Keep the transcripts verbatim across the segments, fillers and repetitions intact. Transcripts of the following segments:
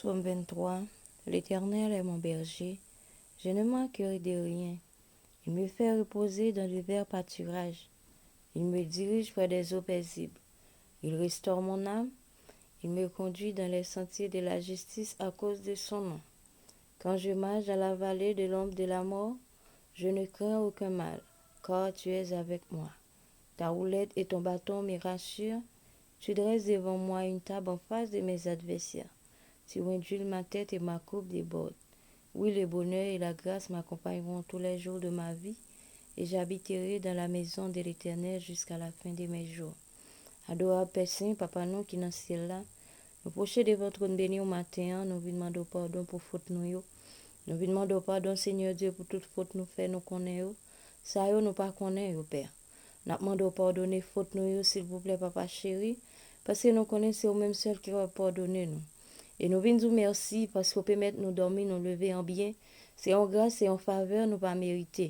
Psaume vingt-trois. L'Éternel est mon berger, je ne manquerai de rien. Il me fait reposer dans de verts pâturages. Il me dirige près des eaux paisibles. Il restaure mon âme. Il me conduit dans les sentiers de la justice à cause de son nom. Quand je marche dans la vallée de l'ombre de la mort, je ne crains aucun mal, car tu es avec moi. Ta houlette et ton bâton me rassurent. Tu dresses devant moi une table en face de mes adversaires. Tu induis ma tête et ma coupe déborde. Oui, le bonheur et la grâce m'accompagneront tous les jours de ma vie, et j'habiterai dans la maison de l'Éternel jusqu'à la fin de mes jours. Adorab Pè Sen, Papa nou ki nan syèl la, nou pwoche devan twòn beni w maten an, nou vin mande w padon pou fot nou yo. Nou vin mande w padon, Senyè Dye, pou tout fot nou fè, nou konnen yo. Sa yo nou pa konnen yo, Pè. N ap mande w padone fot nou yo, silvouplè, Papa cheri, paske nou konnen se ou menm sèl ki kapab padone nou. E nou vin di w mèsi paske w pèmèt nou dòmi, nou leve an byen. Se yon gras, se yon favè nou pa merite.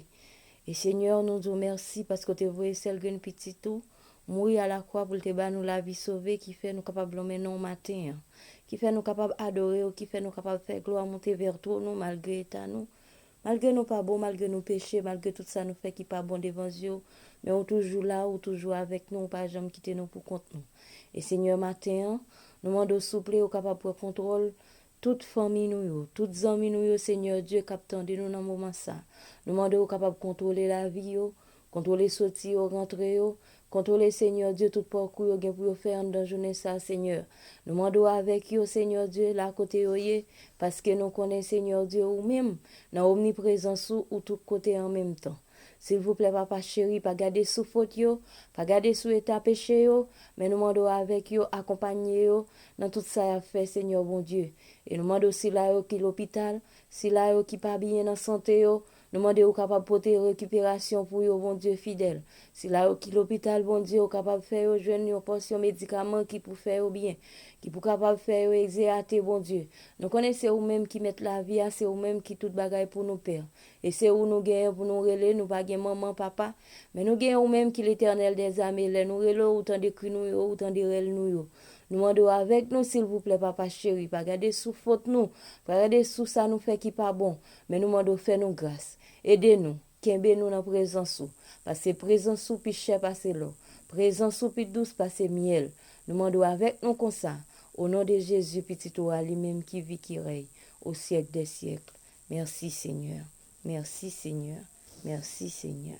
E Senyè, nou di w mèsi paske w te voye sèl grenn pitit ou mouri alakwa pou l te ba nou lavi sove, ki fè nou kapab lonmen non w maten an, ki fè nou kapab adore w, ki fè nou kapab fè glwa monte vè twòn ou malgre eta nou, malgre nou pa bon, malgre nou peche, malgre tout sa nou fè ki pa bon devan zye w, men ou toujou la, ou toujou avèk nou, ou pa janm kite nou pou kont nou. E Senyè, maten an, nou mande w souple, ou kapab pran kontwòl tout fanmi nou yo, tout zanmi nou yo, Senyè Dye, k ap tande nou nan moman sa. Nou mande w kapab kontwole lavi yo, kontwole soti yo, rantre yo, kontwole, Senyè Dye, tout pakou yo gen pou yo fè anndan jounen sa, Senyè. Nou mande w avèk yo, Senyè Dye, la kote yo ye, paske nou konnen, Senyè Dye, ou menm, nan omniprezans ou, ou tout kote an menm tan. Silvouplè, Papa cheri, pa gade sou fot yo, pa gade sou eta peche yo, men nou mande w avèk yo, akonpanye yo nan tout sa y ap fè, Senyè Bondye. E nou mande w sila yo ki lopital, sila yo ki pa byen nan sante yo, nou mande w kapab pote rekiperasyon pou yo, Bondye fidèl. Sila yo ki lopital, Bondye, ou kapab fè yo jwenn yon pòsyon medikaman ki pou fè yo byen, ki pou kapab fè yo egzeyate, Bondye. Nou konnen se ou menm ki mèt lavi a, se ou menm ki tout bagay pou nou, Pè. E se ou nou genyen pou nou rele, nou pa gen manman, papa, men nou genyen ou menm ki Letènèl dèzame. Lè nou rele w, ou tande kri nou yo, ou tande rèl nou yo. Nou mande w avèk nou, silvouplè, Papa cheri, pa gade sou fot nou, pa gade sou sa nou fè ki pa bon, men nou mande w fè nou gras. Ede nou, kenbe nou nan prezans ou, paske prezans ou pi chè pase lò, prezans ou pi dous pase myèl. Nou mande w avèk nou konsa, o non de Jezi, Pitit ou a, li menm ki vi, ki rèy, o syèk dè syèk. Mèsi, Senyè. Mèsi, Senyè. Mèsi, Senyè.